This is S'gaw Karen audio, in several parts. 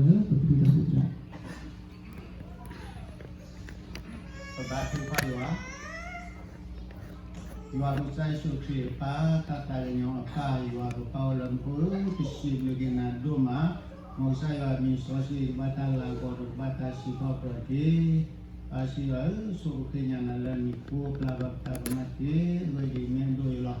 လၢပဖုတၢ်ဟူးတၢ် ပဘါထုကဖၣ်ယွၤ, ယွၤကစၢ်ယ့ၣ်ၡူးခရံာ်အပၢ် တၢ်သးကညီၤအပၢ် ယွၤပပၢ်အိၣ်လၢမူခိၣ်ဧၢ, ပစံးဘျုးက့ၤနၤဒိၣ်မး, မ်ကစၢ်ယွၤအမံၤစီဆှံ ကဘၣ်တၢ်လၤကပီၤဒီးကဘၣ်တၢ်စံးထီၣ်ပတြၢၤတက့ၢ်. ပၢ်စံးယွၤဧၢ, ဆိၣ်ဂ့ၤဃ့ညါနၤလၢနံၤဖိပျၢ်ဘၣ်ပတၢ်ကမၣ်တက့ၢ်. အဂ့ၢ်ဒ်အံၤ မ့ၢ်အဒိၣ်အံၤလီၤ.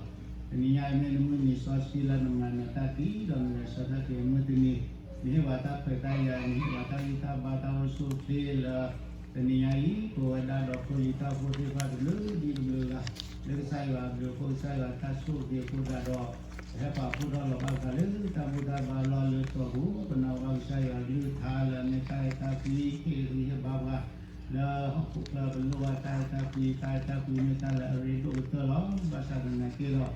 တနံၤညါအံၤ မ့ၢ်နမုၢ်နံၤစီဆှံလၢနမၤနၢၤတၢ်သံဒီးနဂဲၤဆၢထၢၣ်က့ၤအမုၢ်တနံၤ, နဟ့ၣ်ပှၤတၢ်ခွဲးတၢ်ယာ်, နဟ့ၣ်ပှၤတၢ်ဂံၢ်တၢ်ဘါတၢ်အိၣ်ဆူၣ်အိၣ်ချ့လၢ တနံၤညါအံၤ ပဝဲဒၣ်ဒီးဖိလံၤတၢ်အိၣ်ဖှိၣ်သ့ၣ်တဖၣ်တဘျုးဒံးတဘျုးဂၤ, လၢကစၢ်ယွၤအဘျုးအဖှိၣ်ကစၢ်ယွၤတၢ်ဆိၣ်ဂ့ၤအဃိသတးဒီး ပဟဲပာ်ဖှိၣ်ထီၣ်လီၤဘၣ်ပသးလၢတၢ်ဘူၣ်တၢ်ဘါလီၢ်လၢတီၤပူၤ, ပနာ်ဘၣ်ကစၢ်ယွၤအကလုၢ်ကထါလၢအမ့ၢ်တၢ်အဲၣ်တၢ်ကွံ ဟ့ၣ်ဂံၢ်ဟ့ၣ်ဘါပှၤ လၢဟီၣ်ခိၣ်ချၢပလိၣ်ဘၣ်တၢ်အဲၣ်တၢ်ကွံ, တၢ်အဲၣ်တၢ်ကွံမ့ၢ်တၢ်လၢအရ့ဒိၣ်ကတၢၢ်လီၤ. ဘၣ်ဆၣ်သနာ်က့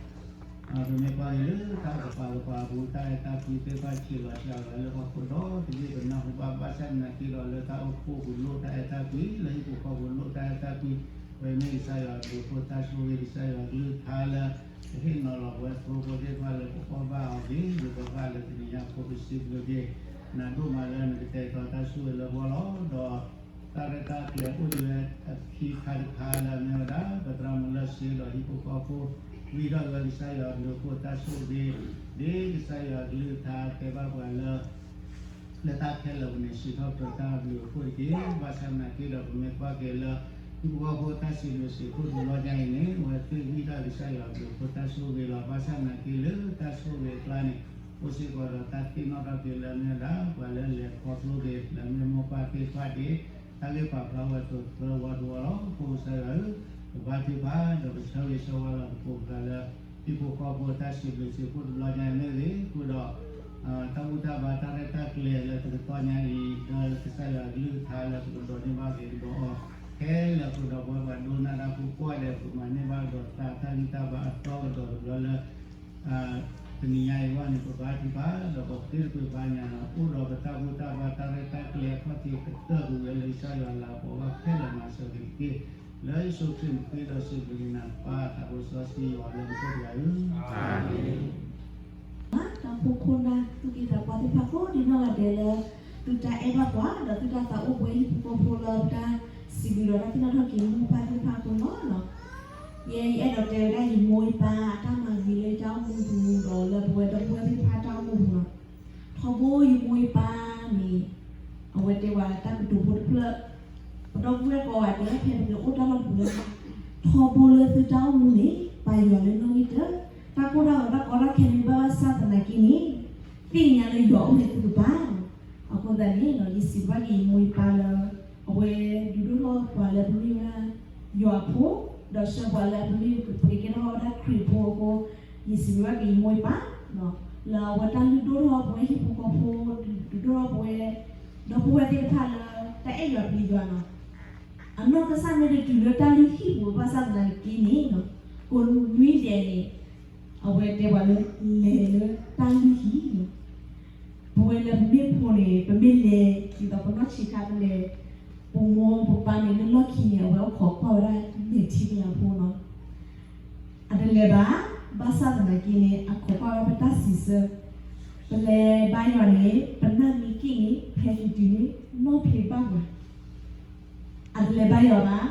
ဒီး ပမ့ၢ်ကွၢ်က့ၤလၢတၢ်ကပၤကပၤအပူၤ တၢ်အဲၣ်တၢ်ကွံသ့ၣ်တဖၣ်ဆံးလီၤစှၤလီၤလၢဟီၣ်ခိၣ်ဒီတဘ့ၣ်ပနၢ်ဟူဘၣ်, ဘၣ်ဆၣ်သနာ်က့ဒီးလၢတၢ်အိၣ်ဖှိၣ်ပူၤလိၣ်တၢ်အဲၣ်တၢ်ကွံ, လၢဟံၣ်ဖိဃီဖိလိၣ်တၢ်အဲၣ်တၢ်ကွံ, အဝဲမ့ၢ်ကစၢ်ယွၤအဘျုးအဖှိၣ်တၢ်ဆိၣ်ဂ့ၤ ကစၢ်ယွၤအကလုၢ်ကထါလၢ ကဟ့ၣ်နီၤလီၤပဝဲသဝီဖိသ့ၣ်တဖၣ်လၢပအီၣ်ဘၣ်အီၤက့ၤ ယကဘၣ်လၢတနံၤညါဖိ ပစံးဘျုးက့ၤ နၤဒိၣ်မးလၢနကတဲာ်ကတီၤတၢ်ဆိၣ်ဂ့ၤလၢပဂီၢ်လီၤ. ဒီး တၢ်ရဲၣ်တၢ်ကျဲၤအိၣ်ဒံးဝဲအခံခါတခါလၢအမ့ၢ်ဝဲဒၣ် ပသရၣ်မုၣ်လၢစ့ဒီးဟံၣ်ဖိဃီဖိ ဝံထီၣ်က့ၤဝဲကစၢ်ယွၤအဘျုးအဖှိၣ်တၢ်ဆိၣ်ဂ့ၤ, ဒ်ကစၢ်ယွၤအကလုၢ်ကထါတဲဘၣ်ပှၤလၢ လၢတၢ်ခဲလၢာ်ပူၤန့ၣ် စံးထီၣ်ပတြၢၤတၢ်အဘျုးအဖှိၣ်တက့ၢ်. ဘၣ်ဆၣ်သနာ်က့ဒီး ပမ့ၢ်ကွၢ်က့ၤလၢ ဟံၣ်ဖိဃီဖိတၢ်စံးဘျုးစံးဖှိၣ်တဘျီညါအံၤန့ၣ် အဝဲသ့ၣ်ဝံထီၣ်ကစၢ်ယွၤအဘျုးအဖှိၣ်တၢ်ဆိၣ်ဂ့ၤလီၤ. ဘၣ်ဆၣ်သနာ်က့လၢတၢ်ဆိၣ်ဂ့ၤအကျါန့ၣ် အိၣ်စ့ၢ်ကီးဒီးတၢ်သ့ၣ်နီၣ်ထီၣ်က့ၤလၢအမ့ၢ်ဝဲဒၣ် ပှၤလၢလဲၤခီဖျိက့ၤ လၢမ့ၢ်မိၢ်ပၢ်သ့ၣ်တဖၣ်ဒ် တၢ်ဂ့ၢ်ပာ်ဖျါဝဲအသိးသၢဝီတဝီလီၤ. ပကစၢ်ယွၤဧၢ, ပဘါထုကဖၣ် ဒီးပဆၢဂ့ၤဆၢဝါလီၤပကိးပသးလၢ ဟံၣ်ဖိဃီဖိတၢ်စံးဘျုးစံးဖှိၣ်တဘျီညါအံၤမ့ၢ်ဂ့ၤ, အဃိဒီး တၢ်ဘူၣ်တၢ်ဘါတၢ်ရဲၣ်တၢ်ကျဲၤလၢတကတီၢ်ညါအံၤ လၢကစၢ်ယွၤအကလုၢ်ကထါလၢပကဒိးန့ၢ်ဘၣ်က့ၤကဒီးအီၤ ခဲလၢာ်အဃိဒီး ပဝဲပှၤဒိကနၣ်တၢ်ဖိကိးဂၤဒဲး ပကမၤန့ၢ်ဘၣ်ကဒီးသးတၢ်ဂံၢ်တၢ်ဘါအသီကဒီးတဘျီလၢ တနံၤညါအံၤဘၣ်န့ၣ် ပဘါထုကဖၣ် ဒီးပဃ့တကွံာ်ဘါညါန့ၣ် အိၣ်ဒီးပတၢ်ဘူၣ်တၢ်ဘါတၢ်ရဲၣ်တၢ်ကျဲၤအခီၣ်ထံးကတၢၢ်ပူၤဝဲလၢကစၢ်ယွၤလၤကပီၤဘၣ်ခဲလၢာ် မၤစၢၤက့ၤတက့ၢ်. လၢယ့ၣ်ၡူးခရံာ်အမံၤဃ့ဒီးစံးဘျုးက့ၤနၤ ပၢ်သးဘိစီဆှံယွၤလၢမူခိၣ်တဂၤဧၢ, အၤမ့ၣ်. တၢ်ဖိခိၣ်နၢ်သူၣ်က့သးပှၢ်သ့ၣ်တဖၣ်ကိးဒံးနီၢ်ဂၤဒဲးလၢ သုတၢ်အဲၣ်ဘၣ်ပှၤ ဒီးသုတၢ်သးအိၣ်ပဝဲဟံၣ်ဖိဃီဖိလၢပတၢ်စံးဘျုးဒီးတၢ်သ့ၣ်နီၣ်ထီၣ်က့ၤမိၢ်ပၢ်သ့ၣ်တဖၣ်အဃိလီၤ. ယဲယအဲၣ်ဒိးတဲဝဲဒၣ်ယမိၢ်ယပၢ် အတၢ်မၤဂ့ၤလၢယတၢ်အိၣ်မူပူၤ ဒီးလၢပဝဲဒီပုၢ်ဝဲၢ်သ့ၣ်တဖၣ်တၢ်အိၣ်မူပူၤလီၤ. ထီဘိယမိၢ်ယပၢ်န့ၣ် အဝဲတဲဝဲတၢ်ကတိၤဖိတဖျၢၣ် ပဒီပုၢ်ဝဲၢ်ကိးဂၤဒဲး ဖဲပကအိၣ်တၢ်လီၢ်ပူၤလၢ ထီဘိလၢသုတၢ်အိၣ်မူန့ၣ် ပာ်ယွၤလၢနီၣ်ဂံၢ်တၢၢ်, တၢ်ကိၢ်တၢ်ဂီၤတၢ်ကီတၢ်ခဲမ့ၢ်ဘၣ်ဘၣ်ဆၣ်သနာ်က့န့ၣ် သ့ၣ်ညါလၢယွၤအိၣ်ဒီးသုတကပၤ. အဃိသတးန့ၣ် ယစံးဘျုးက့ၤယမိၢ်ယပၢ်လၢ အဝဲဒုးဒိၣ်ထီၣ်ပှၤလၢပမ့ၢ်ဝဲဒၣ်ယွၤအဖိ, ဒီးဆှၢပှၤလၢပမ့ၢ်ပကကဲထီၣ်ဝဲဒၣ်ခရံာ်ဖိအဃိ, ယစံးဘျုးက့ၤယမိၢ်ယပၢ် လၢအဝဲတၢ်လုၢ်ဒိၣ်ထီၣ်ပဝဲဟံၣ်ဖိဃီဖိ, ဒုးဒိၣ်ထီၣ်ပဝဲ ဒီပုၢ်ဝဲၢ်သ့ၣ်တဖၣ်လၢ တၢ်အဲၣ်ယွၤပျံၤယွၤန့ၣ် အနီၢ်ကစၢ်မ့ၢ်တတုၤလၢတၢ်လုၢ်ဟံၣ်ပူၤဘၣ်ဆၣ်သနာ်က့န့ၣ် ကိးနွံဒဲးန့ၣ် အဝဲတဲပှၤလၢလဲၤလၢတၢ်လုၢ်ဟံၣ်န့ၣ်, ပဝဲလၢပမ့ၢ်ဖိန့ၣ် ပမ့ၢ်လဲၤ ဒ်သိးပနီၢ်ဆံးခါပလဲၤ ပမိၢ်ပပၢ်န့ၣ်လၢလီၢ်ခံန့ၣ် အဝဲအိၣ်ခိးကွၢ်ဝဲဒၣ်မဲာ်ထံကလၤဖိန့ၣ် အတလဲၤဘၣ်, ဘၣ်ဆၣ်သနာ်က့န့ၣ် အခိးကွၢ်ဝဲဒၣ်ပတၢ်စံးဆၢ, ပလဲၤဘါယွၤန့ၣ် ပနၢ်မ့ၢ်က့ၣ်န့ၣ် ဖဲတုၤတုၤန့ၣ် နီၢ်ဖံးဘၣ်ပှၤ အတလဲၤဘါယွၤဘၣ်,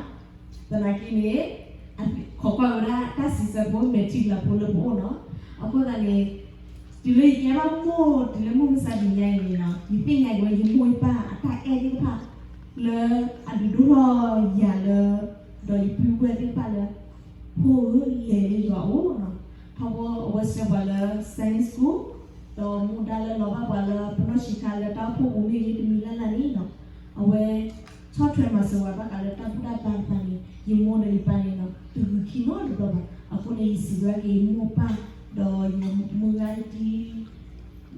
သနာ်က့န့ၣ် ခိးကွၢ်ဝဲဒၣ်တၢ်စံးဆၢဖိ မဲာ်ထံကလၤဖိလၢပအိၣ်န့ၣ်, အဃိသတးန့ၣ် တုၤလၢယကဲဘၣ်မိၢ် တုၤလၢမုၢ်မဆါတနံၤညါအံၤန့ၣ် ယသ့ၣ်ညါက့ၤဝဲယမိၢ်ယပၢ်အတၢ်အဲၣ်သ့ၣ်တဖၣ် လၢအဒုးဒိၣ်ထီၣ်ယၤလၢ ဒီးယပုၢ်ဝဲၢ်သ့ၣ်တဖၣ်လၢ ဖိဧၢ လဲၤလၢယွၤအအိၣ်န့ၣ်, ထီဘိအဝဲဆှၢပှၤလၢ Sunday School ဒီးမူဒါလၢလီၤဘၣ်ပှၤလၢပနီၢ်ဆံးခါလၢတၢ်အိၣ်ဖှိၣ်ပူၤမ့ၢ်ဂ့ၤတမံၤလၢ်လၢ်န့ၣ် အဝဲ ဆီၣ်ထွဲမၤစၢၤဝဲဘၣ်ဃးလၢတၢ်ဘူၣ်တၢ်ဘါတဖၣ်န့ၣ် ယမိၢ်ဒီးယပၢ်န့ၣ် တဂုာ်ခံနီတဘျီဘၣ်. အဃိန့ၣ် ယစံးဘျုးက့ၤယမိၢ်ပၢ် ဒီးယမုၢ်ဂၤတံၢ်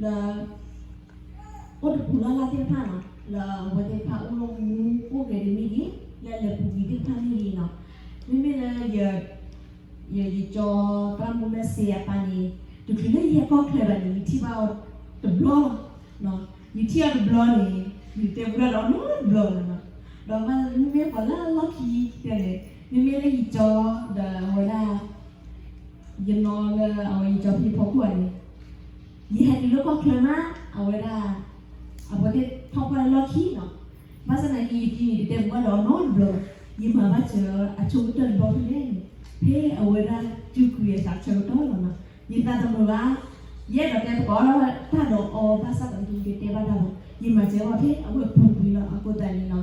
လၢ အိၣ်တပူၤလၢ်လၢ်သ့ၣ်တဖၣ်န့ၣ် လၢအဝဲသ့ၣ်တဖၣ်အိၣ်မူအိၣ်ဂဲၤတမံၤဂ့ၤ လၢလဲၤပူၤကွံာ်သ့ၣ်တဖၣ်မ့ၢ်ဂ့ၤန့ၣ်, မ့မ့ၢ်လၢ ယ ယကၠီသရၣ်မုၣ်လၢစ့အပၢ်န့ၣ် တချုးလၢယဟဲကီၢ်ချၢဘၣ်န့ၣ် ယထံၣ်ဘၣ်အီၤတဘျီလီၤ. ယထံၣ်အီၤတဘျီန့ၣ် ယတဲပူၤဒၣ်ဒီးအီၤနီတဘျီလီၤ. ဒီးမ့မ့ၢ်ပှၤလၢလီၢ်ခံတဲန့ၣ် မ့မ့ၢ်လၢယကၠီဒီးအဝဲဒၣ် ယနီၢ်လၢအဝဲယကၠီဖံဖီခိၣ်န့ၣ် ယဟဲတုၤလၢကီၢ်ချၢမး အဝဲဒၣ် အဝဲသ့ၣ်ထီၣ်ပှၢ်လၢလီၢ်ခံလီၤ. ဘၣ်ဆၣ်သနာ်က့ ယတံၤန့ၣ် တတဲပဝဲဒီးနီတဘျီ, ယမၤဘၣ်စၢၤအဆိကတၢၢ်တဘျီဖဲလဲၣ်န့ၣ်, ဖဲအဝဲဒၣ်စူးကွံာ်အသးဆၢကတီၢ်လီၤနီၤ. ယသးတမုာ်ဘၣ်, ယအဲၣ်ဒိးတဲသကိးတၢ်ဒီးအီၤ ဘၣ်ဆၣ်သနာ်က့ ယတတဲဘၣ်တၢ်ဘၣ်, ယမၤစၢၤအီၤဖဲအဝဲပူၤကွံာ်လီၤ. အဃိသတးန့ၣ်နီၤ,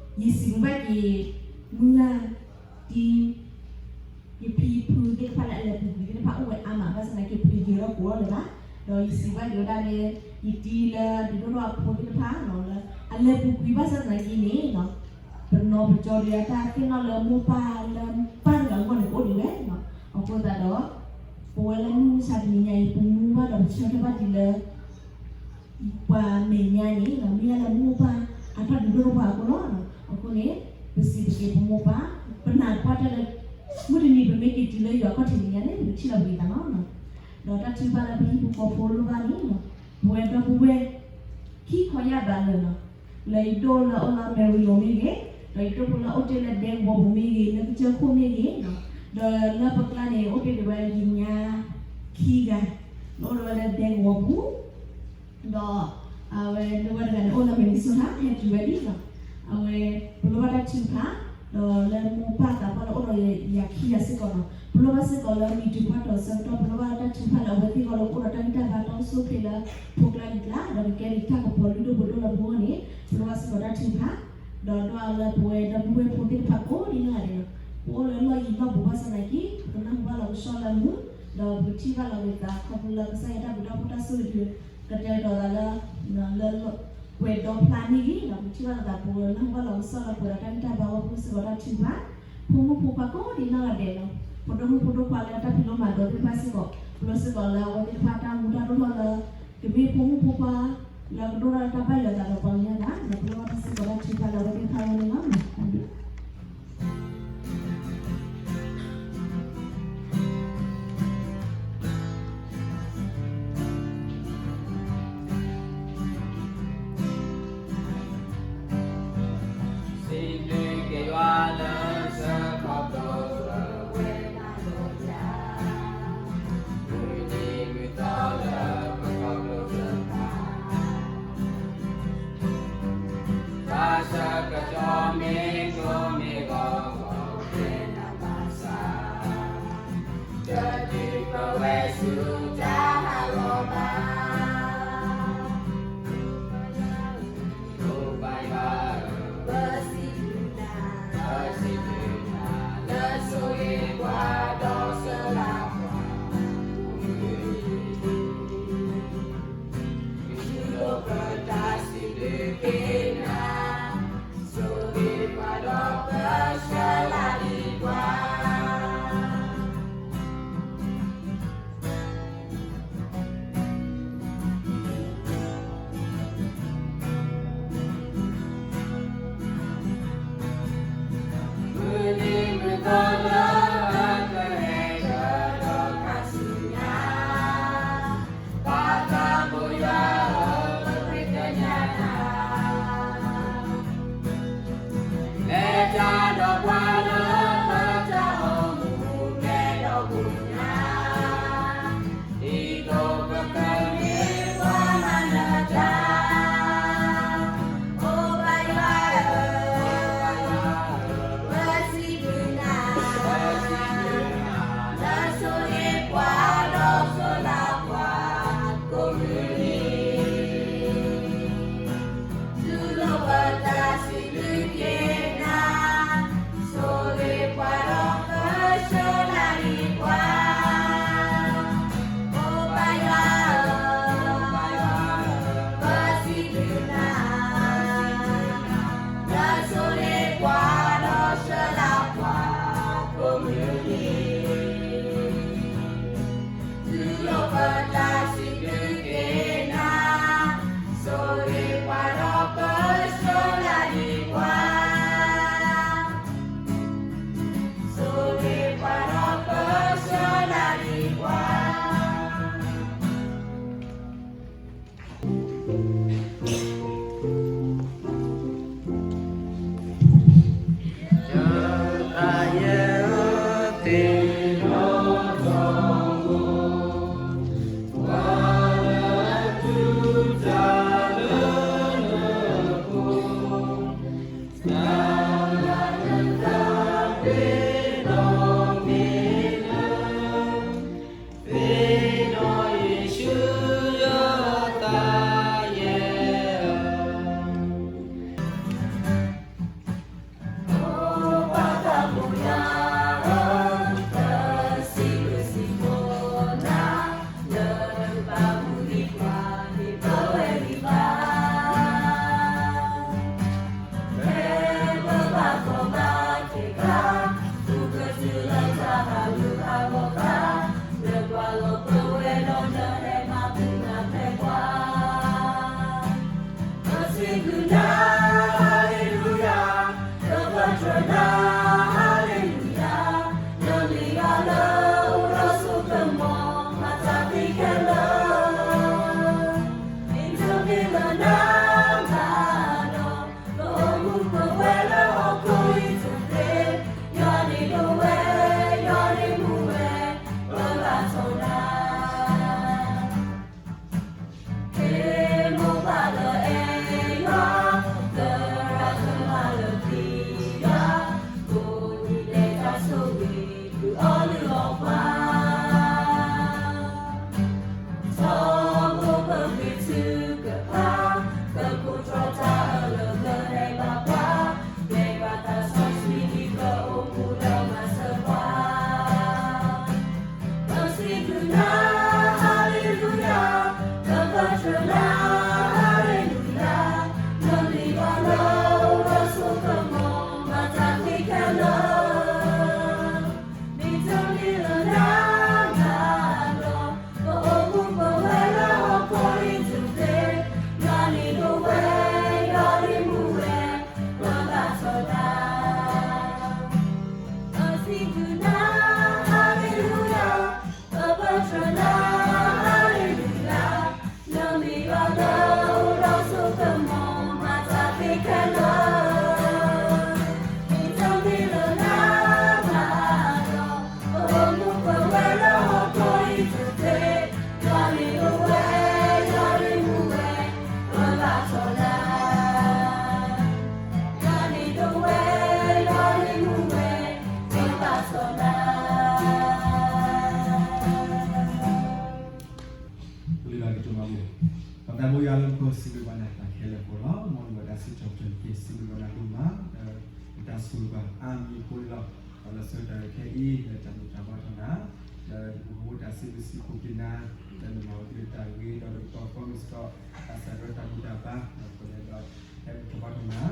ယစံးဘျုးဘၣ်က့ၤ မုၢ်ဂၢ်တံၤ ယဖံယဖုသ့ၣ်တဖၣ်လၢအလဲၤပူၤကွံာ်သ့ၣ်တဖၣ်အိၣ်ဝဲအါမး, ဘၣ်ဆၣ်သနာ်က့ ပတယၢၤထီၣ်ကိးထီၣ်လၢၤဘၣ်. ဒီးယစံးဘျုးက့ၤဝဲဒၣ်လၢ ယတံၤလၢဒုးဒိၣ်ထီၣ်အဖိသ့ၣ်တဖၣ်နီၤ လၢအလဲၤပူၤကွံာ် ဘၣ်ဆၣ်သနာ်က့န့ၣ် ပနီၢ်ပကၠီဒီးအတၢ်သ့ၣ်နီၣ်လၢမိၢ်ပၢ်လၢပၢ်တဂၤအဂီၢ်န့ၣ် ကအိၣ်ဒံးဝဲနီၤ. အဃိသတးဒီး ပဝဲလၢမုၢ်မဆါတနံၤညါအံၤ ပမူဘၣ်ဒီးပဆၢထၢၣ်ဘၣ်ဒံးလၢ ပှၤမဲာ်ညါန့ၣ် မ့ၢ်ဒၣ်လၢမိၢ်ပၢ်အတၢ်ဒုးဒိၣ်ထီၣ်ပှၤအဃိလီၤ. အဃိန့ၣ် ပစံးဘျုးက့ၤပမိၢ်ပၢ်, ပနာ်ပှၢ်တၢ်လၢ မုၢ်တနံၤပမ့ၢ်က့ၤတုၤလၢယွၤခီၣ်ထံးတနံၤညါန့ၣ် ပကထံၣ်လီၤပဂံၢ်သးလီၤ. ဒီးတၢ်ထုကဖၣ်လၢပဟံၣ်ဖိဃီဖိလိၣ်ဘၣ်န့ၣ် ပဝဲဒီပုၢ်ဝဲၢ် ခံခီယၢ်ဘးလၢာ်နီၤ, လၢယဒိၣ်လၢအအိၣ်လၢ Maryland မ့ၢ်ဂ့ၤ, ဒီးယဒိၣ်ဖိလၢအအိၣ်တ့ၢ်လၢဒဲကဝီၤပူၤမ့ၢ်ဂ့ၤ, လၢကစၢၢ်ခိၣ်မ့ၢ်ဂ့ၤ, ဒီးလၢပကျါန့ၣ် အိၣ်တ့ၢ်ဒံးဝဲယညါခံဂၤ, လၢအိၣ်ဒံးဝဲလၢဒဲကဝီၤပူၤ ဒီးအဝဲဒၣ်ဝဲတဂၤန့ၣ် အိၣ်လၢ Minnesota ဟဲတုၤဝဲဒၣ်လီၤ. အဝဲ ပလိၣ်ဘၣ်တၢ်ထုကဖၣ်, ဒီးလၢမိၢ်ပၢ်သးပှၢ်လၢအိၣ်ဒီးယၤခံဂၤစ့ၢ်ကီးနီၤ, ပလိၣ်ဘၣ်စ့ၢ်ကီးလၢမံၤတုၤဖးတီၤဆၢကတီၢ် ပလိၣ်ဘၣ်တၢ်ထုကဖၣ်လၢအဝဲသ့ၣ်အဂီၢ်လၢကအိၣ်ဒီးတၢ်ဂံၢ်တၢ်ဘါတၢ်အိၣ်ဆူၣ်အိၣ်ချ့လၢ ဖိကျါလံၤကျါ, ဒီးကကဲဒ်တၢ်ကပီၤလုၢ်ဒိၣ်ပှ့ၤဒိၣ်လၢပဂီၢ်န့ၣ် ပလိၣ်ဘၣ်စ့ၢ်ကီးတၢ်ထုကဖၣ်, ဒီးဒွးလၢပဝဲဒီပုၢ်ဝဲၢ်ဖိသ့ၣ်တဖၣ်ကိးဒ်နီၢ်ဂၤဒဲးလီၤ. ပအိၣ်လၢလီၢ်ယံၤလီၢ်ဘူးဘၣ်ဆၣ်သနာ်က့ ပကနၢ်ဟူဘၣ်လီၤကစၢ်လၢမုာ်, ဒီးပကထံၣ်ဘၣ်လီၤက့ၤသးခီဖျိလၢကစၢ်ယွၤတၢ်ဘျုးတၢ်ဖှိၣ်တၢ်ဆိၣ်ဂ့ၤဒုး ကတဲာ်ကတီၤသးလၢ လၢပှဲၤဒီဖျါမ့ၢ်ဂ့ၤ, ဒီးပကထံၣ်ဘၣ်လီၤသးပဝဲနၢ်ဟူဘၣ်လီၤကစၢ်လၢပဝဲဒီးတၢ်ဂံၢ်တၢ်ဘါ ဝဲပလိၣ်စ့ၢ်ကီးတၢ်ထုကဖၣ်, ဖိမုၣ်ဖိခွါကိးဒ်နီၢ်ဂၤဒဲးလီၤ. ပဒိၣ်မုၣ်ဖိဒိၣ်ခွါလၢတၢ်ဖံးလိမၤဒိးသ့ၣ်တဖၣ်စ့ၢ်ကီး ပလိၣ်စ့ၢ်ကီးလၢအဝဲသ့ၣ်တဖၣ်တၢ်မူတၢ်ဒိၣ်ထီၣ်လၢ ကမ့ၢ်ဖိမုၣ်ဖိခွါ လၢကဒိၣ်ထီၣ်လၢတၢ်ဘၣ်ယွၤအသးဒီးပှၤကညီသး, ဒီးပလိၣ်ဘၣ်တၢ်စ့ၢ်ကီးတၢ်ထုကဖၣ်လၢအဝဲသ့ၣ်တဖၣ်အဂီၢ်န့ၣ်လီၤ. တၢ်ဘျုး စံးဘျုးက့ၤယွၤလၢဆၢခီဖျိ မုၢ်နံၤမုၢ်သီလၢပခီဖျိတဖၣ်, ဘၣ်ဆၣ်ကတီၢ်မ့ၢ် လၢကတိၤမၤမူ, ပသးဘိယွၤလၢမူခိၣ် စံးဘျုးဘၣ်နၤတၢ်ခဲလၢာ်အဃိလီၤ. မ်နဝဲဒၣ်စံးထီၣ်ပတြၢၤတက့ၢ်, စံးဘျုးဘၣ်နၤဒိၣ်မး လၢပတၢ်ဆိၣ်ဂ့ၤဘၣ်အါမံၤအဃိန့ၣ်လီၤ. ဒီးလၢဆၢကတီၢ်ခဲအံၤ လၢတၢ်ဘူၣ်တၢ်ဘါထီၣ်နၤ, လၢပကဟိတၢ်စံးဘျုးစံးဖှိၣ်က့ၤနၤ, လၢနမၤဝဲဒၣ်တၢ်ဂ့ၤဒီးတၢ်ကီမ့ၢ်စ့ၢ်ကီး သးစၢ်ဒီးတၢ်ဘူၣ်တၢ်ဘါ ဒီးပှၤလၢဒီး ဟဲဘူၣ်ထီၣ်ဘါထီၣ်နၤ,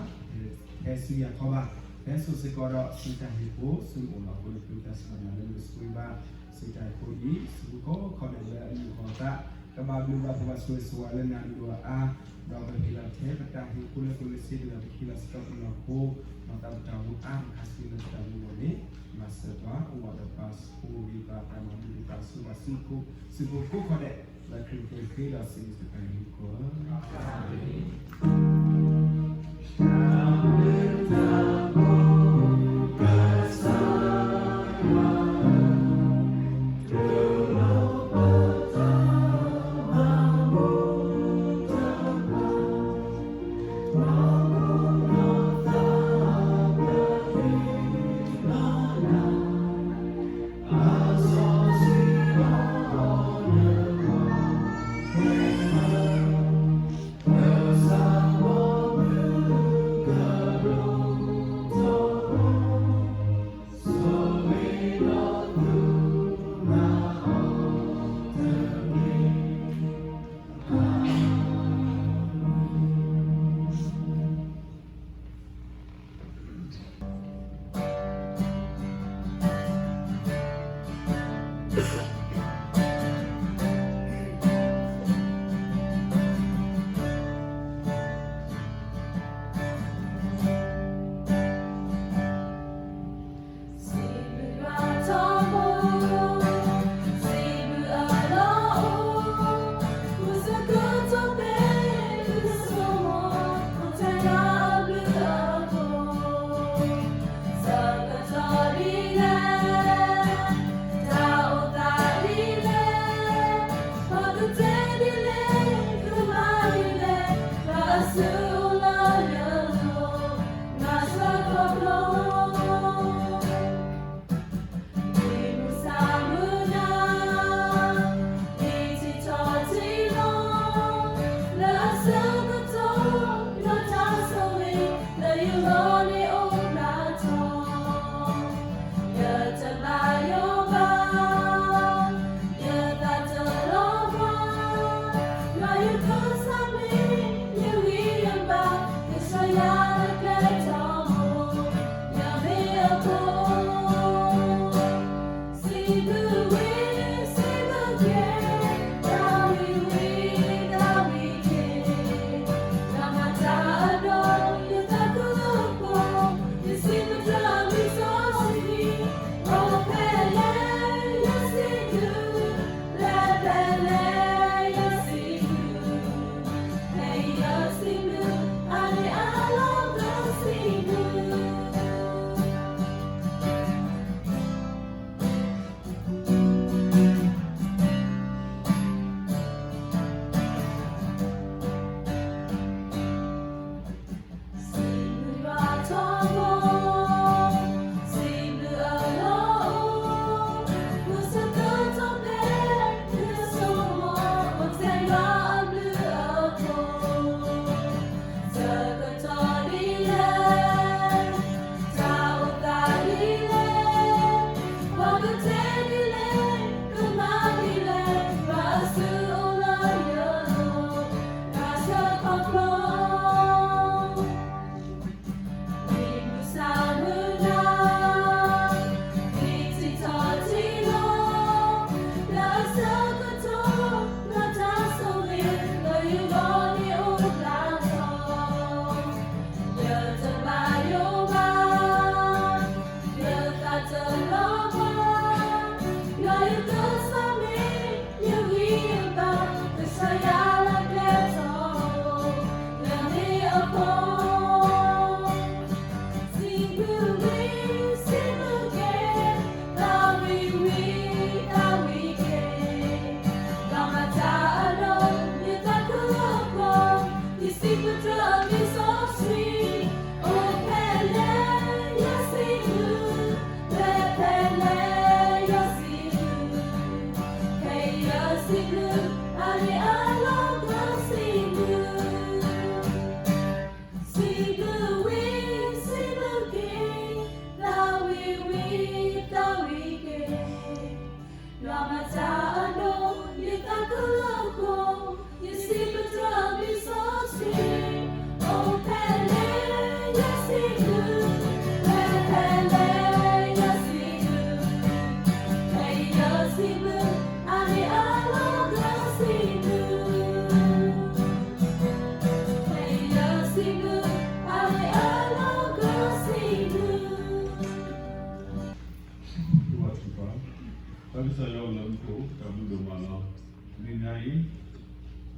ဟဲဆူယၤခီဘၣ်, ဟဲစိာ်စ့ၢ်ကီးဒီး ဆူတၢ်ဟ့ၣ်ဖိဆူနအိၣ်လီၤ. အဃိန့ၣ် ပသးစၢ်ဒီးနၤလၢနကဆိၣ်ဂ့ၤဘၣ် ဆူတၢ်ဟ့ၣ်ဖိအံၤ ဆူဖိကိးခီဒဲးလၢအလုၢ်အီၣ်အသး ကဘၣ်ဘျုးဘၣ်ဖှိၣ်ဘၣ်ဆိၣ်ဂ့ၤဆိၣ်ဝါလၢနၤဒိၣ်အါ, ဒီးပဟ့ၣ်လီၤထဲပတၢ်ဟ့ၣ်ဖိလၢပလိၤစ့ဒၣ်ဒီး ပဟ့ၣ်လီၤစ့ၢ်ကီးပနီၢ်ခိ, ဒီးသးပတၢ်မူအါမး ခါဆူညါလၢပတၢ်မူအဂီၢ်န့ၣ် မၤစၢၤပှၤ အိၣ်ဘၣ်ဒီးပှၤဆိၣ်ဂ့ၤဘၣ် တၢ်မၤဘူၣ်ဘၣ်ဆိၣ်ဂ့ၤဘၣ် ဆူဖိကိးခီဒဲး လၢခရံာ်ပဃ့ဒီးစံးဘျုးစံးဖှိၣ်က့ၤနၤအဃိ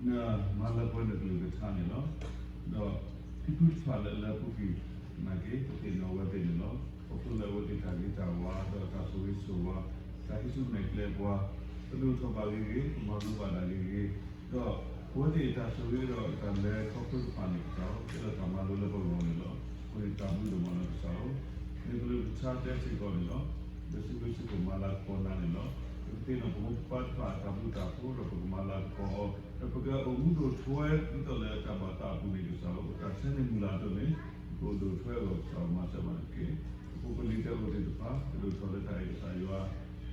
နမၤလၢပှဲၤနကလုၢ်ကထါန့ၣ်လီၤ. ဒီးဖံဖုတဖၣ်လၢအလၢပူၤကွံာ်နာ်က့ ပသ့ၣ်နီၣ်အဝဲသ့ၣ်န့ၣ်လီၤ. ခီဖျိလၢအဝဲသ့ၣ်တၢ်ဂ့ၤတၢ်ဝါ ဒီးတၢ်ဆိၣ်ဂ့ၤဆိၣ်ဝါ, တၢ်ဟံးစုနဲၣ်ကျဲပှၤ, ပဒိၣ်ထီၣ်ဘၣ်ဂ့ၤဂ့ၤ, ပမၤလိဘၣ်တၢ်ဂ့ၤဂ့ၤ, ဒီးအဝဲသ့ၣ်တၢ်ဆိၣ်ဂ့ၤဒီးတၢ်လဲၤခီဖျိတဖၣ်န့ၣ်ကစၢ်ဧၢ, ကဲထီၣ်တၢ်မၤလိလၢပဂီၢ်န့ၣ်လီၤ. အဃိန့ၣ်တၢ်ဘျုးဒိၣ်မးလီၤကစၢ်ဧၢ. နကလုၢ်ကထါတဲစ့ၢ်ကီးန့ၣ်လီၤ. ပစံးဘျုးစ့ၢ်ကီးမၤလၤကပီၤနၤန့ၣ်လီၤ. ပကသ့ၣ်နီၣ်ပမိၢ်ပပၢ်တဖၣ်အတၢ်ဘျုးတၢ်ဖှိၣ်ဒီးပကမၤလၤကပီၤအီၤ, ဒီးပကအိၣ်မူဒိၣ်ထီဝဲဒ်သိးလၢတၢ်ဘၣ်သးအပူၤန့ၣ်ကစၢ်ဧၢ, ပတၢ်ဆၢန့ၣ်မုၢ်လၢ်အသိးန့ၣ် ပကအိၣ်ဒိၣ်ထီဝဲအဂီၢ်ကစၢ်ဧၢ မၤစၢၤဘၣ်န့ၣ်တက့ၢ်. ပဖိပလံၤတဲအိၣ်သ့ၣ်တဖၣ် ကဒိၣ်ထီၣ်လၢတၢ်အဲၣ်ကစၢ်ယွၤ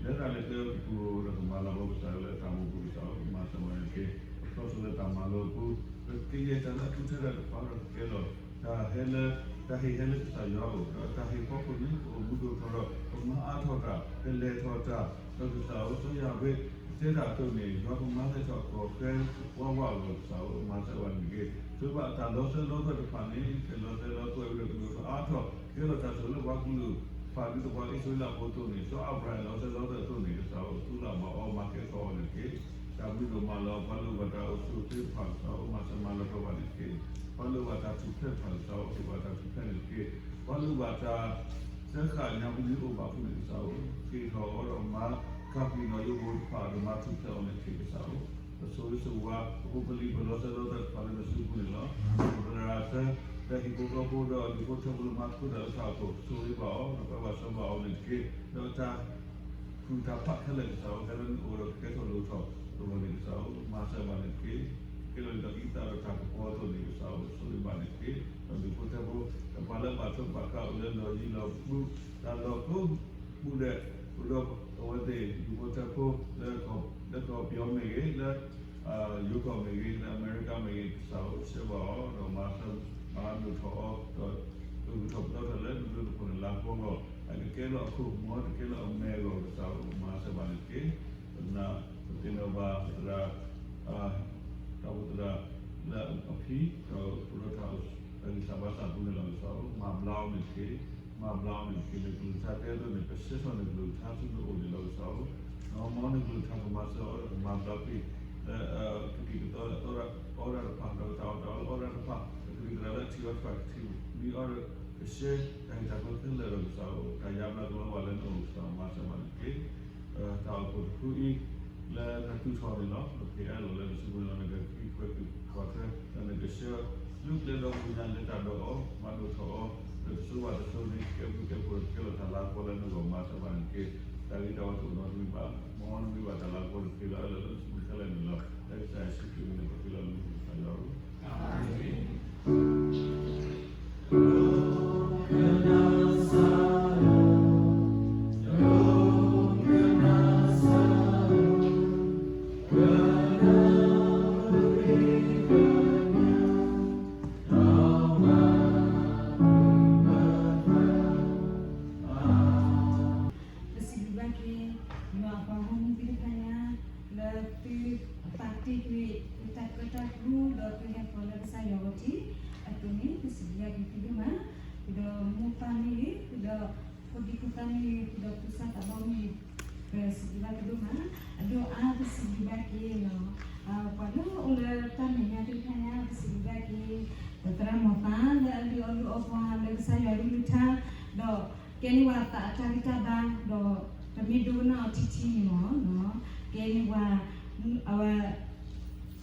လဲၤတၢ်လၢကျဲအပူၤ ဒီးကမၤလၤကပီၤကစၢ်ယွၤလၢအတၢ်မူပူၤကစၢ်ဧၢ မၤစၢၤဘၣ်န့ၣ်တက့ၢ်. ပဖျီထီၣ်လၢတၢ်မၤလိအပူၤ, ပကကဲထီၣ်တၢ်လၢအထူးထဲဒၣ်တဖၣ်ဒီးကကဲထီၣ် တၢ်ဟဲလၢ တၢ်ဟ့ၣ်ဟဲလၢကစၢ်ယွၤအအိၣ်, ဒီးတၢ်ဟ့ၣ်ဖီခိၣ်န့ၣ် ပအိၣ်မူဒိၣ်ထီၣ်ဒီး ပမၤအါထီၣ်တၢ်, ပလဲၤထီၣ်တၢ်, ဒီးကစၢ်ဧၢ စီၤယၤဘ့းတဲတၢ်အသိးန့ၣ် ယွၤကမၤလဲၢ်ထီၣ်ကီၢ်ဃဲဝးဝးအဂီၢ်ကစၢ်ဧၢ မၤစၢၤဘၣ်န့ၣ်တက့ၢ်. ဆိဘၣ်တၢ်လီၤစၢၤလီၤသွဲၣ်တဖၣ်န့ၣ် ကလီၤစၢၤလီၤသွဲၣ်ဝဲဒီးကဒိၣ်ထီၣ်အါထီၣ် ကဲထီၣ်တၢ်ဆိၣ်ဂ့ၤလၢပှၤကလုာ်တဖၣ်ဒ်သိးပှၤအံၣ်စရ့လးဖိအသိးန့ၣ် စီၤအၤဘြၤဟၣ်လီၤစၢၤလီၤသွဲၣ်အသိးန့ၣ် ကစၢ်ဧၢ သူလၢ်ဘၣ်အီၤ မၤကဲထီၣ်အီၤန့ၣ်တက့ၢ်. တၢ်ဘျုးဒိၣ်မးလၢပှၤလိၣ်ဘၣ်တၢ်အိၣ်ဆူၣ်အိၣ်ချ့တဖၣ်ကစၢ်ဧၢ မၤစၢၤမၤလၤကပီၤဘၣ်န့ၣ်တက့ၢ်. ပှၤလိၣ်ဘၣ်တၢ်ထူၣ်ဖျဲးတဖၣ်ကစၢ်ဧၢ ဟ့ၣ်ဘၣ်တၢ်ထူၣ်ဖျဲးန့ၣ်တက့ၢ်. ပှၤလိၣ်ဘၣ်တၢ် စၢဃာ်ညါပူၤန့ၣ်အိၣ်ဘၣ်ဖုန့ၣ်ကစၢ်ဧၢ, ဃ့ထီၣ်အီၤဒီးမၤကၤပံၤနီၣ်ယိဖိတဖၣ်ဒီးမၤထူၣ်ဖျဲးအီၤန့ၣ်တက့ၢ်ကစၢ်ဧၢ. ပဆိၣ်ဂ့ၤဆိၣ်ဝါ ပဖိပလံၤပလီၤစၢၤလီၤသွဲၣ်တဖၣ်လၢနစုပူၤန့ၣ်လီၤ. ပသရၣ်စၢၤ ဒီးဟံၣ်ဖိဃီဖိဒီးဒူၣ်ဖိထၢဖိလၢမၤသကိးတၢ်လၢတၢ်အခိၣ် ဆိၣ်ဂ့ၤဘၣ်အီၤ ဒီးပၢဘၣ်ဆှၢဘၣ်အီၤန့ၣ်တက့ၢ်. ဒီးတၢ် ဃုာ်တၢ်ဖးခဲလၢာ်ကစၢ်ဧၢ ဟဲလၢနအိၣ်ဒီးကကဲထီၣ်လိၣ်ထီၣ်တဂီၢ်န့ၣ်ကစၢ်ဧၢ မၤစၢၤဘၣ်န့ၣ်တက့ၢ်. ကဲလီၤဒ်သိးအံသၣ်ဒီးတၢ်ကပီၤအသိးန့ၣ်ကစၢ်ဧၢ ဆိၣ်ဂ့ၤဘၣ်န့ၣ်တက့ၢ်. ဒီးဒူၣ်ဖိထၢဖိ ဒီးပှၤလၢအဘၣ်ထွဲဘၣ်ဃးအိၣ်လၢလီၢ်ယံၤလီၢ်ဘူး တၢ်လီၢ်ကိးပူၤဒဲး အိၣ်ဒီးအဝဲသ့ၣ်ဒူၣ်ဖိထၢဖိ လၢကီၢ်ပယီၤမ့ၢ်ဂ့ၤ လၢ ယိၤကီၢ်မ့ၢ်ဂ့ၤ လၢအမဲရကၤမ့ၢ်ဂ့ၤ ကစၢ်ဧၢ ဆှၢဘၣ်အီၤ ဒီးမၤစၢၤမၤဒိၣ်ထီၣ်အီၤ ဒီးပဂုၢ်ထီၣ်ပသီထီၣ်လၢနဘျုးနဖှိၣ်နလၤကပီၤအဂီၢ် အကကဲလၢအခိၣ်မူ တကဲလၢအမဲာ်အဂီၢ် ကစၢ်ဧၢ မၤစၢၤဘၣ်န့ၣ်တက့ၢ်. ပသ့ၣ်နီၣ်ဘၣ်သရၣ် တၢ်အိၣ်ဖှိၣ်သရၣ်လၢအဖံ ဒီးအိၣ်ဒီးတၢ် တၢ်ဂံၢ်စၢ်ဘါစၢ်ပူၤန့ၣ်လီၤ ကစၢ်ဧၢ မၤဘျါအီၤန့ၣ်တက့ၢ်. မၤဘျါအီၤန့ၣ်တက့ၢ်. နကလုၢ်ကထါတဲအသိးန့ၣ် ပဆှၢထီၣ်နကလုၢ်ကထါဆူနအိၣ်န့ၣ်လီၤ ကစၢ်ဧၢ. မ်နကလုၢ်ကထါကမၤစၢၤအီၤဒီးကမၤဘျါကွံာ် လၢကသံၣ်ကသီလၢအသီတၢ်အီၣ်တၢ်အီလၢအီၣ်တၢ်တဖၣ် ဒီးကတၢ်အီၣ်တၢ်အီလၢအီၣ်တၢ်တဖၣ် ကသံၣ်သရၣ်လၢအထံၣ်အီၤတဖၣ်ကထံၣ်မံအီၤဒီး ကဆှၢတၢ်ဂ့ၢ်တၢ်ကျိၤခဲလၢာ်ဒီး ကစၢ်ဧၢ တၢ်ယါဘျါကလီၤဘၣ်လၢနအိၣ် ကစၢ်မၤစၢၤဘၣ်န့ၣ်တက့ၢ်. တၢ်အိၣ်ဖှိၣ်တဖုအံၤ လၢနသူၣ်ထီၣ်န့ၣ်လီၤ ပဖံးအဲၣ်လီၤလၢနစုပူၤန့ၣ်လီၤ နကဃံးကွဲးကွံာ်ပှၤထွဲ ဒီးနကဆှၢ လၢကျဲဒီးပူၤညါလဲၤတၢ်ဒီးအီၤ မၤဒိၣ်ထီၣ်အီၤ ဒီးတစိၤဘၣ်တစိၤန့ၣ် ကဲပူၤကဲဖိးကဲလီၤတၢ်လၤကပီၤလၢနဂီၢ် မၤစၢၤဘၣ်န့ၣ်တက့ၢ်. တၢ်ဂ့ၤတၢ်ဝါတအိၣ်နီတမံၤဘၣ် မ်နမံၤဘၣ်တၢ်လၤကပီၤတက့ၢ်လၢအလၢလၢနစုပူၤခဲလၢာ်န့ၣ်လီၤ. လၢကစၢ်ယ့ၣ်ၡူးခရံာ်မံၤန့ၣ် ပဃ့လီၤလၢနစုပူၤ ကစၢ်ယွၤဧၢ အၤမ့ၣ်. ပစံးဘျုးဘၣ်က့ၤ ယွၤအပှၤဂီၢ်မုၢ်သ့ၣ်တဖၣ်ညါ လၢသုအပာ်တ့ၢ်ကွံာ် သုတၢ်ကၢတၢ်ကျူ ဒီးသုဟဲဃီၤလၢကစၢ်ယွၤအဂီၢ်ထံးအသိးန့ၣ် ပစံးဘျုးဘၣ်က့ၤသုဒိၣ်မး, ဒီးမိၢ်ပၢ်မ့ၢ်ဂ့ၤ, ဒီးဖိဒံဖိသၣ်မ့ၢ်ဂ့ၤ, ဒီးဖိသၣ်သးဘီမ့ၢ်ဂ့ၤ, ပစံးဘျုးဘၣ်သုဒိၣ်မး, အဒိၣ်အါပစံးဘျုးဘၣ်က့ၤ ပှၤလၢအအိၣ်လၢတၢ်မဲာ်ညါသ့ၣ်တဖၣ်ညါ ပစံးဘျုးဘၣ်က့ၤ ပသရၣ်မီၤသးလၢအလုၢ်အီၣ်လုၢ်အီပှၤလၢကစၢ်ယွၤအကလုၢ်ကထါ, ဒီးကဲန့ၢ်ပှၤသးအတၢ်ဂံၢ်တၢ်ဘါ, ဒီးပမ့ၢ်ဒိကနၣ်အီၤထံထံန့ၣ်မ့ၢ် ကဲန့ၢ်ပှၤ အဝဲ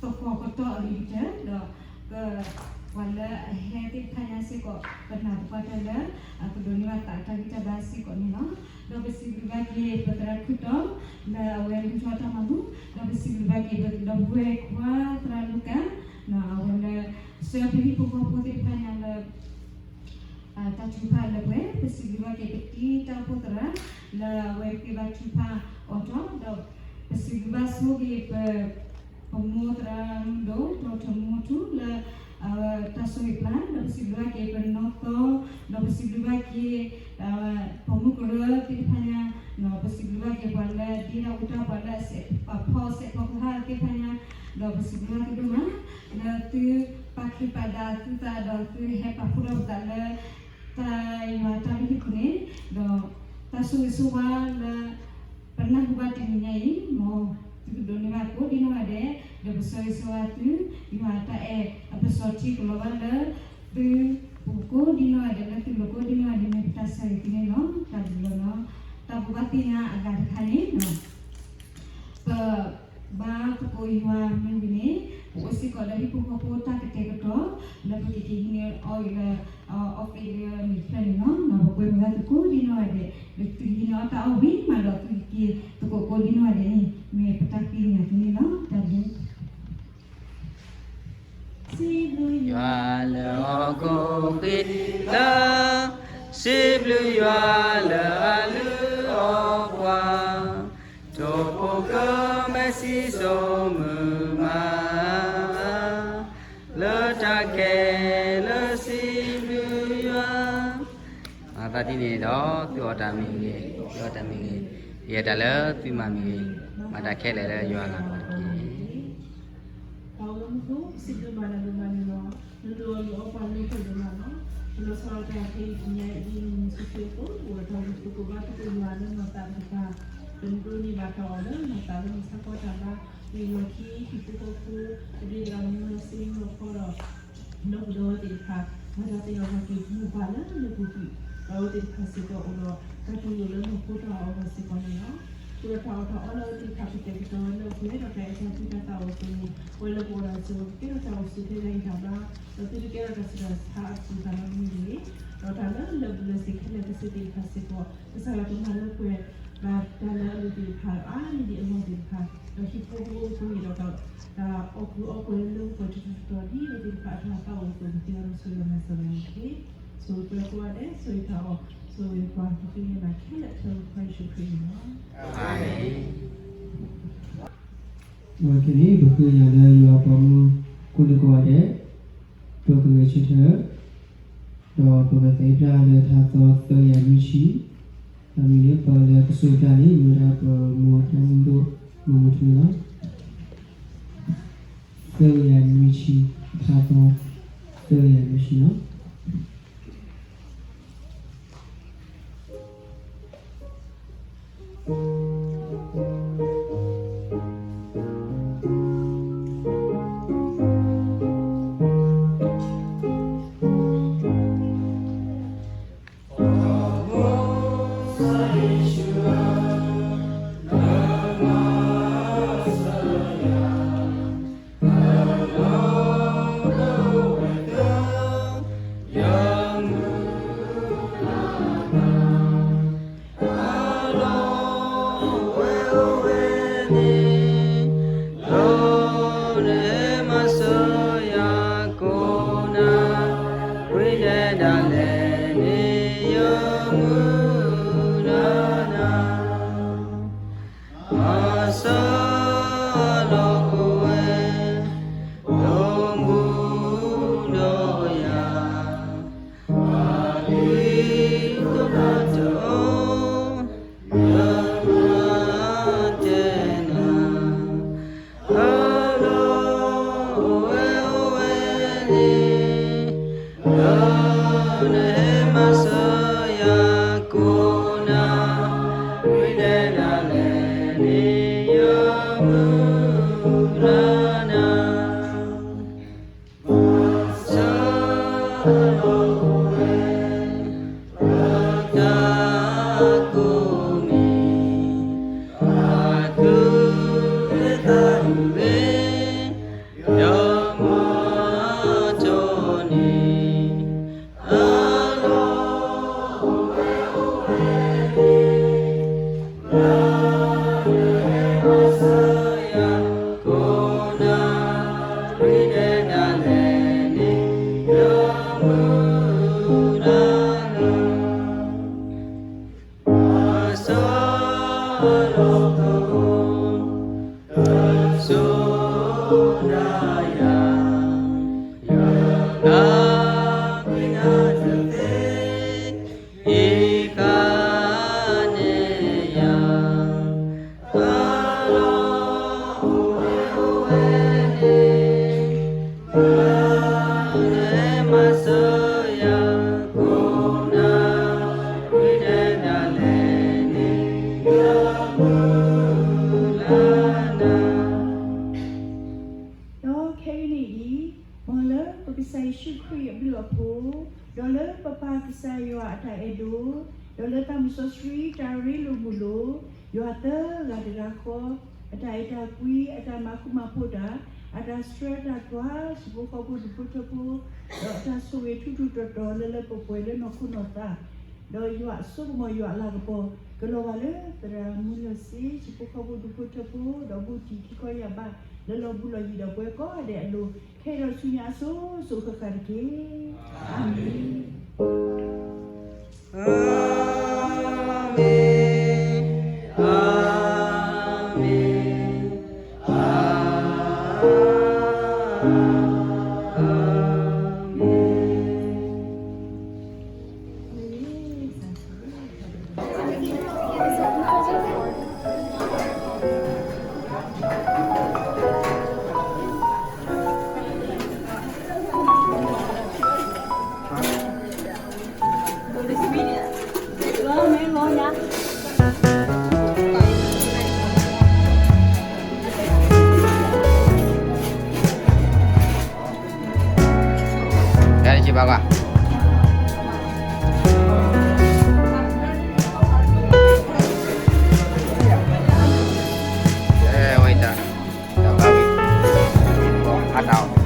သကိးကတီၢ်အဂ့ၤကတၢၢ်, ဒီး ပှၤလၢအဟဲသ့ၣ်တဖၣ်ညါစ့ၢ်ကီး ပနာ်သပှၢ်တၢၢ်လၢ အကဒိးန့ၢ်ဘၣ်သးအတၢ်ဂံၢ်တၢ်ဘါစ့ၢ်ကီးန့ၣ်လီၤ. ဒီးပစံးဘျုးဘၣ်က့ၤ ပသရၣ်ခူၣ်တီ လၢအဝဲလုၢ်ထီၣ်တၢ်မၤဘူၣ်, ဒီးပစံးဘျုးဘၣ်က့ၤ ပဒီပုၢ်ဝဲၢ်ခွါသရၣ်လူကၣ်, အဝဲလၢ ဆှၢပဟံၣ်ဖိဃီဖိသ့ၣ်တဖၣ်ညါလၢ တၢ်ထုကဖၣ်လၢပှဲၤ, ပစံးဘျုးဘၣ်က့ၤ ပတံၤတၢ်အိၣ်ဖှိၣ်သရၣ် လၢအဝဲဃ့ဘါထုကဖၣ်အိးထီၣ်, ဒီးပစံးဘျုးဘၣ်ဆိက့ၤပ ပမိၢ်သရၣ်မုၣ်ဒိၣ် ဒီးထၢမူထူလၢ အဝဲတၢ်ဆိၣ်ဂ့ၤပျၢ်, ဒီးပစံးဘျုးဘၣ်က့ၤပနီၢ်သီ, ဒီးပစံးဘျုးဘၣ်က့ၤ ပမိၢ်ကရၢသ့ၣ်တဖၣ်ညါ, ဒီးပစံးဘျုးဘၣ်က့ၤပှၤလၢဒ့တၢ်အူတၢ် ပှၤလၢအစဲးပာ်ဖီၣ်စဲးဖီကဟၣ်သ့ၣ်တဖၣ်ညါ, ဒီးပစံးဘျုးဘၣ်သုဒိၣ်မး လၢသုပာ်ချံးပာ်ဒါသုသး ဒီးသုဟဲပာ်ဖှိၣ်ထီၣ်ပသးလၢ တၢ်ယွၤတၢ်လုၢ်ဟံၣ်ပူၤန့ၣ်, ဒီးတၢ်ဆိၣ်ဂ့ၤဆိၣ်ဝါလၢ ပနၢ်ဟူဘၣ်တနံၤညါအံၤ မ် ကဒိးန့ၢ်ဘၣ်ကိးဒံနီၢ်ဂၤဒဲး, ဒီးပဆၢဂ့ၤဆၢဝါသု ယွၤအတၢ်အဲၣ်အပစီၤထံကလီၤဘၣ်လၢ သုပူၤကိးဒံနီၢ်ဂၤဒဲး လၢသုလိၤကိးဒံနီၢ်ဂၤဒဲး မ့ၢ်ပတၢ်ဆၢဂ့ၤသုန့ၣ်လီၤ. တၢ်ဘျုးလီၤနီၤ. တၢ်ဘိးဘၣ်သ့ၣ်ညါအဂၤတခါန့ၣ် ပဘါသကိးယွၤမ့ၢ်ဂ့ၤန့ၣ်, ပအိၣ်စ့ၢ်ကီးလၢဟံၣ်ဖိဃီဖိတၢ်ကတဲာ်ကတီၤ လၢပကက့ၤဟံးန့ၢ်အီၣ်လၢ office လၢမ့ၢ်ဖျၢၣ်န့ၣ်လီၤ. ပကွဲမုာ်ဘၣ်သုကိးဒံနီၢ်ဂၤဒဲး, လၢသုကဟံးန့ၢ်အီၣ်တၢ်အီၣ်ဝံၤမးဒီး သုကက့ၤသကိးကိးဒံနီၢ်ဂၤဒဲးန့ၣ် မ့ၢ်ပတၢ်ဃ့ကညးသုန့ၣ်လီၤ. တၢ်ဘျုး စံးဘျုးယွၤလၢဟီၣ်ခိၣ်ဃံလၤ, စံးဘျုးယွၤလၢအလုၢ်အီၣ်ပှၤ, တိာ်ဖိကမဲစံစိမုာ်မး, လၢတၢ်ခဲလၢာ်စံးဘျုးယွၤ. မၤသးဒ်န့ၣ်ဒီး သုအီၣ်တၢ်မ့ၢ်ဂ့ၤ, ယအီၣ်တၢ်မ့ၢ်ဂ့ၤ, ယဲတၢ်လၢသုမၤမ့ၢ်ဂ့ၤ, မၤတၢ်ခဲလၢာ်လၢယွၤအလၤကပီၤတက့ၢ်. ပၢ်ဧၢ, ပစံးဘျုးဘၣ်နၤဒိၣ်မးန့ၣ်လီၤ. နဒိးအီၣ်ယအီၣ်ပှၤလၢပှဲၤဒိၣ်မးလီၤ. လီၤဆီဒၣ်တၢ်ခဲအံၤတနံၤအံၤ နဆိၣ်ဂ့ၤအဃိ အိၣ်ဒီးတၢ်ဂံၢ်ဆူၣ်ကိးဘၣ်သကိးယွၤလၢနီၢ်သးတကပၤ, ပဒိးန့ၢ်ဘၣ်တၢ်အီၣ်လၢနီၢ်သးလၢမုၢ်ဆါခီတၢ်ဘါ, ဝံၤလီၢ်ခံ ဟံၣ်ဖိဃီဖိ ပဒုးသရၣ်မုၣ်လီၤစ့မုၢ်လီၤခီဒီး ဒီပုၢ်ဒီဝဲၢ်သ့ၣ်တဖၣ် မၤတၢ်သ့ၣ်နီၣ်ထီၣ်က့ၤမိၢ်ပၢ်လၢလၢပူၤကွံာ်, ဒီးအဝဲသ့ၣ်တဖၣ်စ့ၢ်ကီးအိၣ်ဒီးတၢ်တူၢ်လိာ်လၢနီၢ်ခိတၢ်အီၣ်အဂီၢ်စ့ၢ်ကီးန့ၣ်လီၤ. ဃုာ်ဒီးတၢ်အီၣ်တၢ်အီလၢအဝဲသ့ၣ်တဖၣ်ကတဲာ်ကတီၤလၢပှဲၤဒီးတၢ်အဲၣ်တၢ်ကွံတၢ်သးအိၣ်အသိးန့ၣ်, ပဝဲလၢပအိၣ်ဒီးစ့ၢ်ကီး ကကဲထီၣ်တၢ်အိၣ်ဆူၣ်အိၣ်ချ့လၢအဂံၢ်တၢ်ဘါ, ဒီးသုတကဲထီၣ်တၢ်ဆူးတၢ်ဆါအသူၣ်အသးနီတမံၤတဂ့ၤ, ဒီးတၢ်လၢလၢာ်ဘူၣ်လၢာ်စ့ၤခဲလၢာ်ခဲဆ့သ့ၣ်တဖၣ်စ့ၢ်ကီး ကစၢ်ယွၤကမၤလၢပှဲၤ ဘၣ်တၢ်လၢအလိၤသ့ၣ်တဖၣ် အါမံၤဒံးအလီၢ်သ့ၣ်တဖၣ်, ဒီးဟံၣ်ဖိဃီဖိအပူၤန့ၣ်ဒီး တၢ်အီၣ်ကုးအီပှဲၤလၢလၢပှဲၤပှဲၤတတီၤတီၤ ဒ်အဝဲသ့ၣ်တဖၣ်အတၢ်သးအိၣ်အသိးန့ၣ် ကဲထီၣ်ဆိၣ်ဂ့ၤမၤစၢၤဝဲန့ၣ်တက့ၢ်. ဆိၣ်ဂ့ၤပှၤကိးဂၤဒဲး, ဆိၣ်ဂ့ၤတၢ်အီၣ်, ဆိၣ်ဂ့ၤပှၤကသ့န့ၢ်ဘၣ်ခဲလၢာ် ထဲလၢခရံာ်ယ့ၣ်ၡူးခရံာ်န့ၣ်လီၤ. အၤမ့ၣ်. အဝဲကဲန့ၣ် ပဃ့ကညးလၢယွၤအပှၤမုၣ်ကိးဒံကိးဂၤဒဲး, ပကဂဲၤဆၢထၢၣ်, ဒီးပကသဲပျၢ်လၢထါသီသၢကယၤနွံဆံ, အမံၤန့ၣ် ပှၤလၢကဆိၣ်ဂ့ၤတၢ်န့ၣ် မ့ၢ်ဝဲဒၣ်ပမိၢ်တၢ်မုၢ်ဒိၣ် မုၢ်မုၢ်ထူန့ၣ်လီၤ. သၢကယၤနွံဆံ, ထါသီ သၢကယၤနွံဆံလီၤ. အဆၢလီၤကဝဲ လၢမူဒီးယၤ, အဒုးကနၣ်တၢ်အီၣ်, ယမၤတဲနၤ, အလီၢ်အိၣ်ဝဲအိၣ်ဝဲန့ၣ်, လၢနဟဲမၤစၢၤယၤကိးနၤ, ဝံၤဒဲးဒၣ်လဲာ်န့ၣ် ယမုၢ်လၢ်နၤ, ဆၢလီၤဝဲ လၢတၢ်ကိးမံၤ, အဒုးသးဒုးဂ့ၤ, ယမၤတီၢ်န့ၣ်, အလီၢ်အိၣ်ဝဲအိၣ်ဝဲန့ၣ်, လၢနဟဲမၤစၢၤယၤကိးနၤ, ဝံၤဒဲးဒၣ်လဲာ်န့ၣ် ယမုၢ်လၢ်နၤ, အဆၢလီၤကဝဲ ကဆိၣ်ဒၣ်ယၤ, ယကကွံနၤတသ့, ဟံးဃာ်န့ၢ်ယၤ, အလီၢ်အိၣ်ဝဲအိၣ်ဝဲန့ၣ်, လၢနဟဲမၤစၢၤယၤကိးနၤ, ဝံၤဒဲးဒၣ်လဲာ်န့ၣ် ယမုၢ်လၢ်နၤ ခဲကနံၣ်အံၤ, မ်လၢပကစၢ်ယ့ၣ်ၡူးခရံာ်အဘျုးအဖှိၣ်, ဒီးလၢပပၢ်ကစၢ်ယွၤအတၢ်အဲၣ်ဒိၣ်, ဒီးလၢသးမုၣ်စီဆှံတၢ်ရ့လိာ်မုာ်လိာ်, ယွၤသၢဂၤတဂၤဃီ အတၢ်အဲၣ်တၢ်ကွံ, အတၢ်မၤဃူမၤဖိးတၢ်, အတၢ်ဆှၢတၢ်ကွၢ်, ဟံၣ်ဖိဃီဖိဒူၣ်ဖိထၢဖိ, ဒီးတၢ်ဆိၣ်ဂ့ၤထူထူတီတီလၢလၢပှဲၤပှဲၤလၢနီၢ်ခိနီၢ်သး, ဒီးယွၤအစိကမီၤယွၤအလၤကပီၤ ကလီၤဘၣ်လၢသရၣ်မုၣ်လၢၢ်စ့ ဟံၣ်ဖိဃီဖိဒူၣ်ဖိထၢဖိ ဒီးဘူးတံၢ်ခံခီယၢ်ဘး လၢလီၤဘူးလီၤယံၤဒီးပှၤကိးဂၤဒဲးအလိၤ ခဲအံၤဒီးဆူညါအစိၤစိၤဃၣ်ဃၣ်တက့ၢ်. အၤမ့ၣ်. အၤမ့ၣ်, အၤမ့ၣ်, အၤမ့ၣ်. ကဲ တကံၢ်ဘၣ်ကွၢ်, ကဲ ဝဲတၢ်, တၢ်ဘၣ်ဝံၤ, အါတၢ်အီၣ်